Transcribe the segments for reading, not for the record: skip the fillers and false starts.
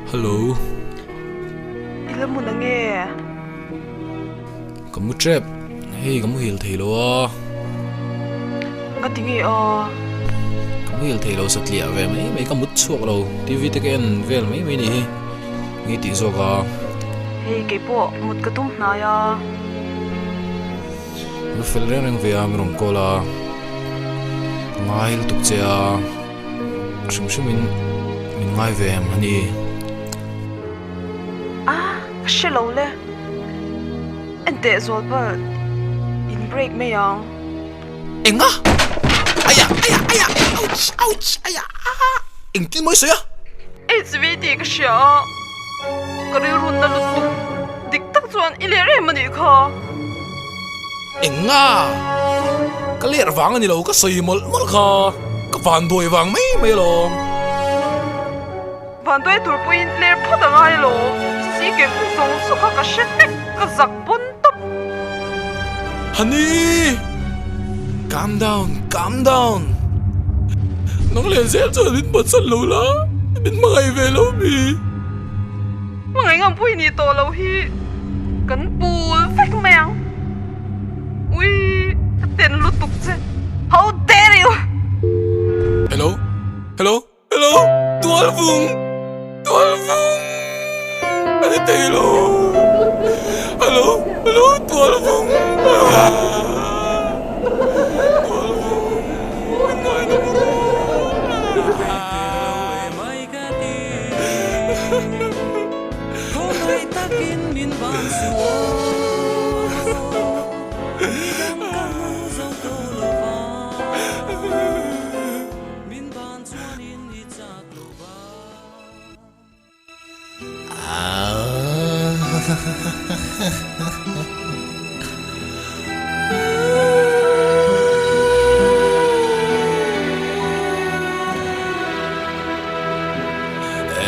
Hello. I la mun ange? Ka mu tep. Hei ka muhil thei lo a. Nga ti nge a? Ka muhil thei lo satliah ve mai mai ka mut chhuak lo. TV te ka en vel mai mai ni hi. Nge tih zawk a. Hei keipawh mut ka tum hnai a. Lu fel reng reng ve a min rawn call a. Ka ngai lutuk che a. Hrim hrim in min ngai ve em a ni. A, ka hre lo le. Enteh zual pal in break mai ang. Enga? Aya, aya, aya, ouch, ouch, aya, ah, engtin mawi sawi a? HV tih ka hria a, ka rilru na lutuk dik tak chuan i ler em a nih kha. Enga? Ka ler vang a ni lo, ka sawi mawlh mawlh kha, ka vanduai vang mai mai alawm. Vanduai tur pawhin ler phawt a ngai alawm, si keng zawng zawng kha ka hre vek, ka zak pawn tawp. Honey! Calm down, calm down. Nang leh zel chuan min pawtsan lo la, min hmangaih ve lo mi. Hmangaih ngam pawhin nih tawh loh hi kan pul vek mai ang. Ui, ka ten lutuk che. How dare you! Hello? Hello? Hello? Tualvung! Tualvung! A ni thei lo. Hello? Hello? Tualvung! Tualvung! Min ngai na bawk a.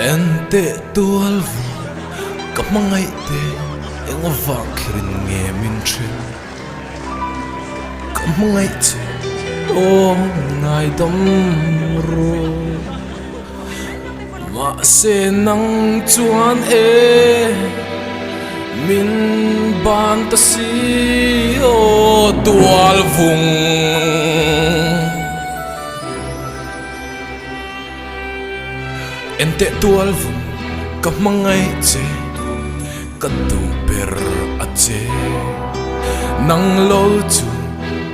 Enteh tual vung ka hmangaih te eng avang kherin nge min then ka hmangaih che aw ngaidam rawh. Mahse nang chuan e min ban ta si aw tual vung. Enteh tual vung ka hmangaih che ka duh ber a che. Nang lo chu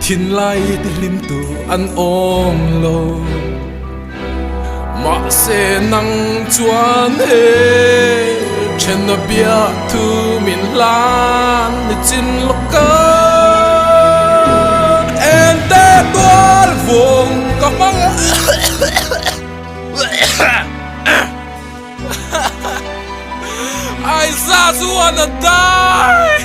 thinlai tihlim tu an awm lo. Mahse nang chuan he then a bia thu min hlan ni chin lawk a. Ente tual vung ka hmang a. I just wanna die.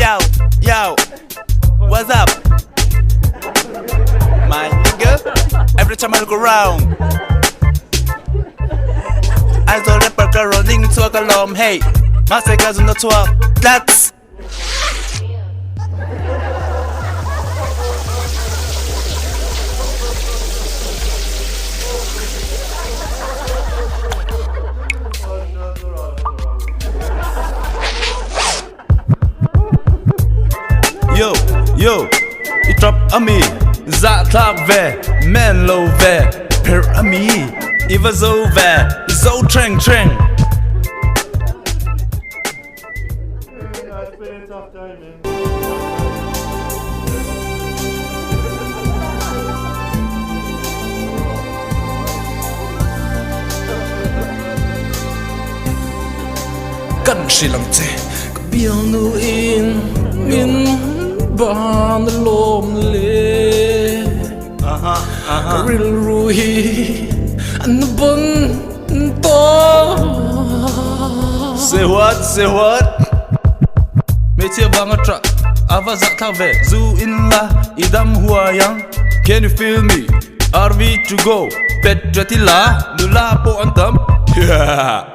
Yo, yo, what's up? My nigga, every time I look around Aizawl rapper ka rawn ring chhuak alawm hey Mahse ka zun a chhuak tlats Yo, yo, i trap ami Dạ thlak ve, men lo ve Pher ami, i va zo ve Zo treng treng Kan hrilh ang che ka bialnu in min ban alawm le ka rilru hi an bon tawh. Say what say what Hmeichhia vanga tah a va zah thlak ve Zu in la i dam huai ang Can you feel me RV to go Pet tha la nula pawh an tam Yeah.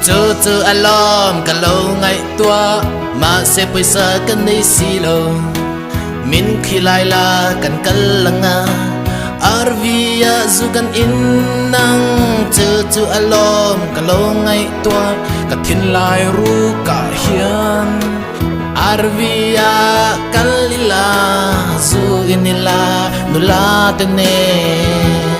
Chu chu a lawm ka lo ngaihtuah mahse pawisa ka nei si lo. Min khilai la kan kal anga RV ah zu kan in ang Chu chu a lawm ka lo ngaihtuah ka thinlai rukah hian. RV ah kal ila zu in ila nula te nen.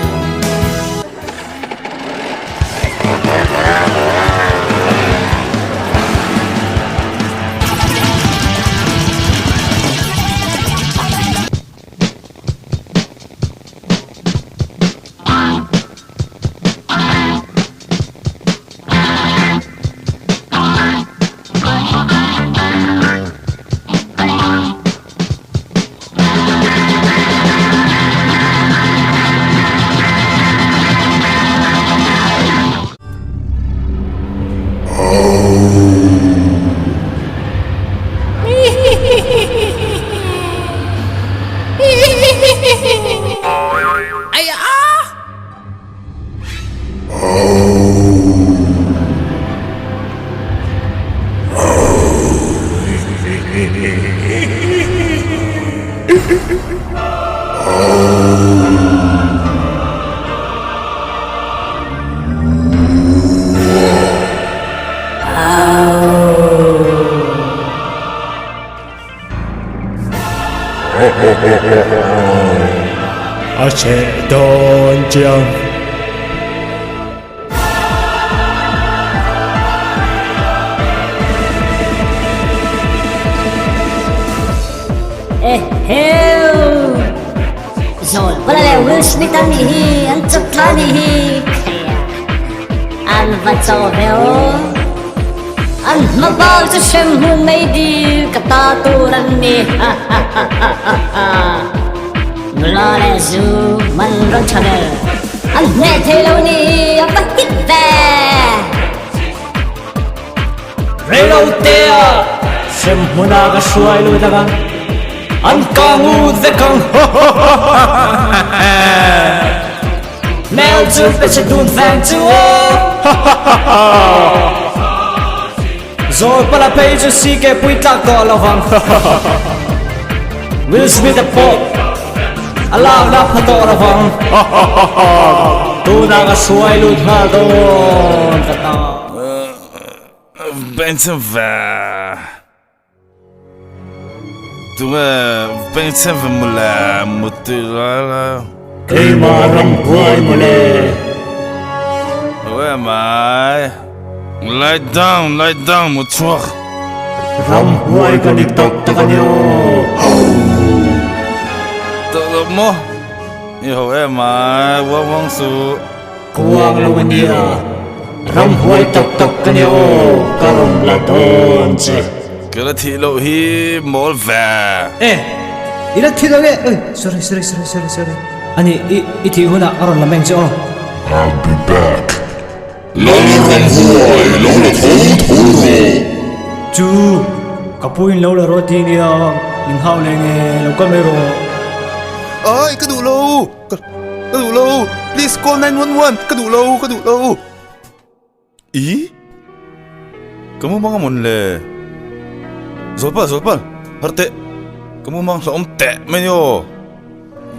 A cheh dawn chiang. Eheu! Zawl pala leh Will Smith an nih hi, an chawp thla nih hi. An va cho ve aw. An hma bak chu hrem hmun mai dil ka ta tur an ni. Ha ha ha ha ha ha. Nula leh zu man rawn tha ber. An hneh thei lo ni a va hit ve. Reilote ah hrem hmuna ka hruai lut anga an kang ut vek ang. Mel chu pe che dun veng chu aw. Zawl pala phei chu CK pui tlak tawh lo vang. Will Smith a pawh a lak lak pha tawh lo vang. Tunah ka hruai lut nghal dawn ka ta. Bengchheng ve. Tunge bengchheng ve mawle mutui lai lai. Keimah ramhuai mawle. Where am I? Lie down, lie down mu chhuak. Ramhuai ka ni tak tak a ni aw. Tak tak maw? I ho em ai, uang uang suh. Ka uang lo a nia, ramhuai tak tak ka ni aw, ka rawn la dawn che. Ka la thih loh hi mawl ve. E, i la thi lo e, oi, sorry, sorry, sorry, sorry, sorry. Ani, i, i thih hunah ka rawn la meng che aw. I'll be back. Lal ramhuai lo la tho tho rawh. Chu, ka pu in lo la rawh ti nia, min hau leh nge, lo kal mai rawh. Ai, ka duh lo. Ka ka duh lo please call 911 ka duh lo ka duh lo i ka mumang a mawn le zawlpal zawlpal har teh ka mumang hlauhawm teh mai ni aw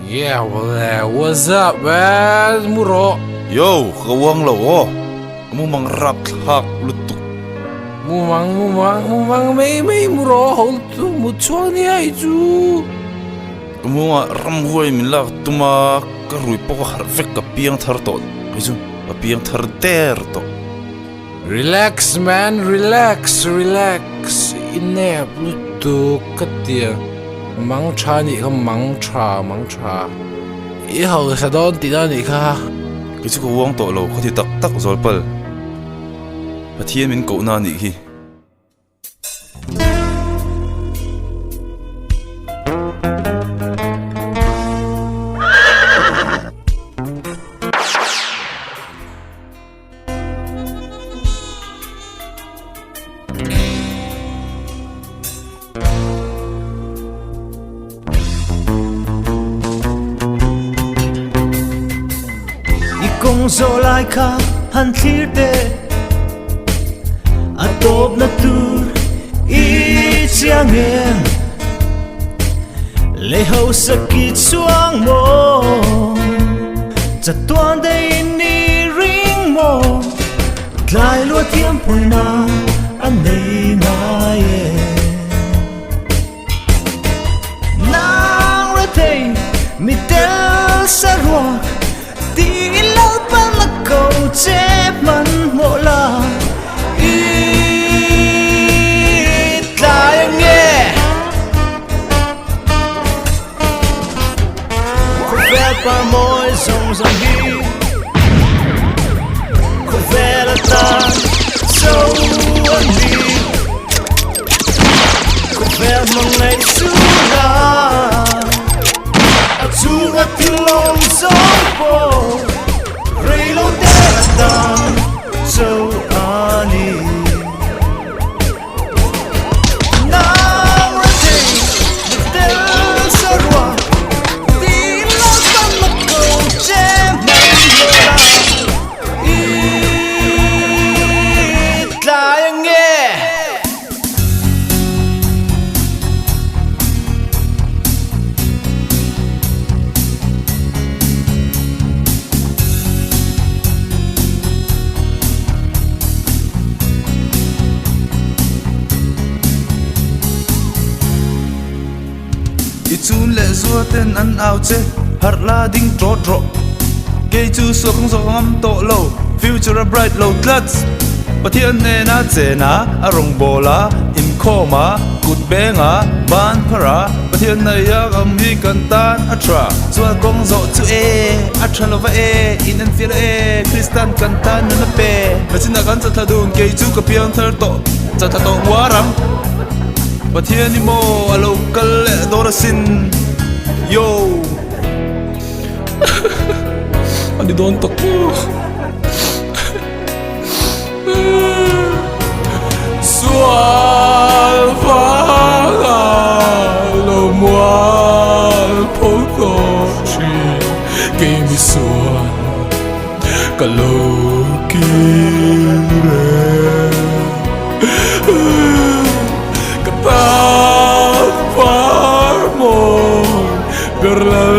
Yeah well what's up man mu rawh Yo ka uang lo aw ka mumang rap thlak lutuk mumang mumang mumang mai mai mu rawh ho lutuk mu chhuak nia i chu. Ka mungah ramhuai min lak tum a, ka rui pawh ka harh vek, ka piang thar tawh hei chu ka piang thar der tawh. Relax man, relax, relax, i nep lutuk ka tia, mang tha nih kha mang tha, mang tha, i hausa dawn tihna nih kha. Kei chu ka uang tawh lo, ka ti tak tak Zawlpal, Pathian min kohna a nih khi. I kawng zawh lai kha han thlir teh. Tawpna tur i chiang em? Lei hausa ki chuang maw? Chatuan dei ni ring maw? Tlai lua thiam puina an nei ngai e. Nang ra thei mi tel sa ruak ti Lalpan a ko che hman hmawh la i tlai ange. Khawvel par mawi zawng zawng hi Khawvel atan zo an ni Khawvel hmangaih chu la A chhunga thil awm zawng pawh Rei lo te atan zo a ni. I chun leh zua ten an au che harh la ding tawt rawh Kei chu suak ang zawk ngam tawh lo Future a bright lo tlats Pathian hnena chen a a rawngbâwl a inkhawm a kut beng a ban phar a Pathian nei a awm hi kan tan a tha. Chuan kawng zawh chu e, a tha lova e, in en fiah e, Kristan kan tan nun a pe. Nachinah kan chatthla dun, kei chu ka piang thar tawh, chatthla tawh nguar ang. Pathian i maw a lo kal leh dawn asin, yo. A ni dawn tak maw. Sual vanga lo mual pho tawh thin kei mi sual ka lo kir e ka tan par mawi ber lal.